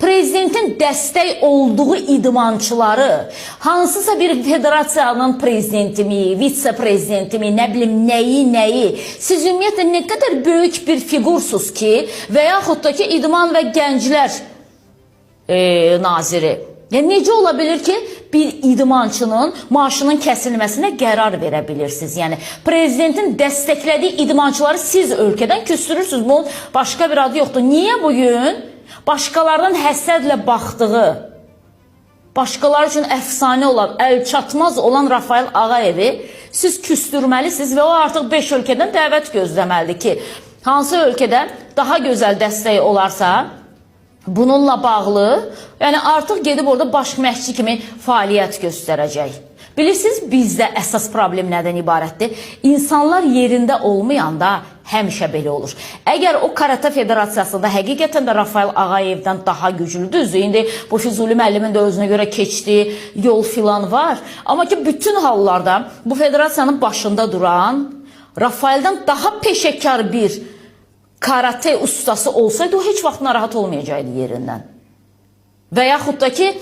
Prezidentin dəstək olduğu idmançıları hansısa bir federasiyanın prezidentimi, vitse-prezidentimi, nə bilim nəyi, siz ümumiyyətlə nə qədər böyük bir fiqursuz ki, və yaxud da ki idman və gənclər naziri. Yəni necə ola bilər ki, bir idmançının maaşının kəsilməsinə qərar verə bilirsiniz? Yəni prezidentin dəstəklədiyi idmançıları siz ölkədən küstürürsünüz. Bunun başqa bir adı yoxdur. Niyə bu gün başqalarının həsədlə baxdığı, başqaları üçün əfsanə olan, əlçatmaz olan Rafael Ağayevi siz küstürməlisiniz və o artıq 5 ölkədən dəvət gözləməlidir ki, hansı ölkədə daha gözəl dəstək olarsa, bununla bağlı, yəni artıq gedib orada baş məşqçi kimi fəaliyyət göstərəcək. Bilirsiniz bizdə əsas problem nədən ibarətdir? İnsanlar yerində olmayanda həmişə belə olur. Əgər o Karate Federasiyasında həqiqətən də Rafael Ağayevdən daha güclü, düzdür, indi bu Füzuli müəllimin də özünə görə keçdiyi yol filan var. Amma ki bütün hallarda bu federasiyanın başında duran Rafaeldən daha peşəkar bir karate ustası olsaydı o heç vaxt narahat olmayacaqdı yerindən. Və yaxud da ki,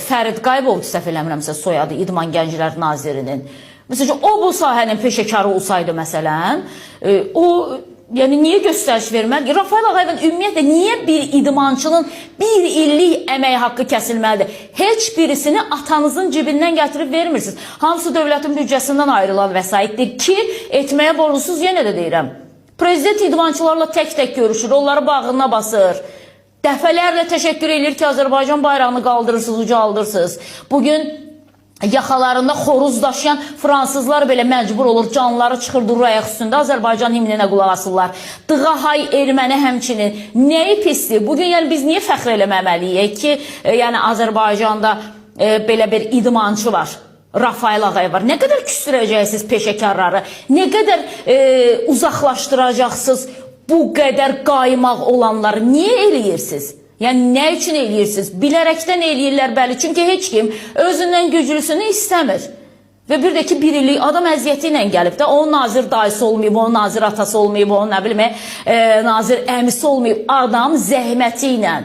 Fərid Qayıbov, səhv eləmirəmsə soyadı İdman Gənclər Nazirinin. Məsələn, o bu sahənin peşəkarı olsaydı məsələn, o yəni niyə göstəriş verməli? Rafael Ağayevin ümumiyyətlə niyə bir idmançının bir illik əmək haqqı kəsilməlidir? Heç birisini atanızın cibindən gətirib vermirsiniz. Hamısı dövlətin büdcəsindən ayrılan vəsaitdir ki, etməyə borclusuz, yenə də deyirəm. Prezident idmançılarla tək-tək görüşür, onları bağrına basır. Dəfələrlə təşəkkür edir ki, Azərbaycan bayrağını qaldırırsınız, ucaldırsınız. Bugün yaxalarında xoruz daşıyan fransızlar belə məcbur olur, canları çıxır, durur ayaq üstündə Azərbaycan himninə qulaq asırlar. Dığahay erməni həmçinin. Nəyi pisdir? Bugün yəni biz niyə fəxr eləməməliyik ki, yəni Azərbaycanda belə bir idmançı var? Rafael Ağayev var. Nə qədər küstürəcəksiniz peşəkarları? Nə qədər uzaqlaşdıracaqsınız bu qədər qaymaq olanları? Niyə eləyirsiniz? Yəni nə üçün eləyirsiniz? Bilərəkdən eləyirlər bəli. Çünki heç kim özündən güclüsünü istəmir. Və bir də ki bir illik adam əziyyəti ilə gəlib də, onun nazir dayısı olmayıb, onun nazir atası olmayıb, onun nə bilim, nazir əmisi olmayıb. Adam zəhməti ilə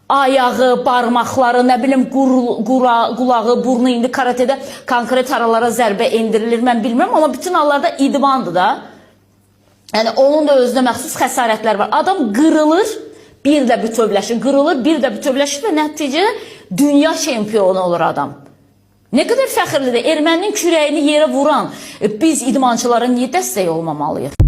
ayağı, barmaqları, nə bilim qulağı, burnu, indi karatedə konkret haralara zərbə endirilir, mən bilmirəm, amma bütün hallarda idmandır da. Yəni onun da özünə məxsus xəsarətlər var. Adam qırılır, bir də bütövləşir, qırılır, bir də bütövləşir və nəticədə dünya çempionu olur adam. Nə qədər fəxirlidir. Erməninin kürəyini yerə vuran biz idmançılara niyə dəstək olmamalıyıq?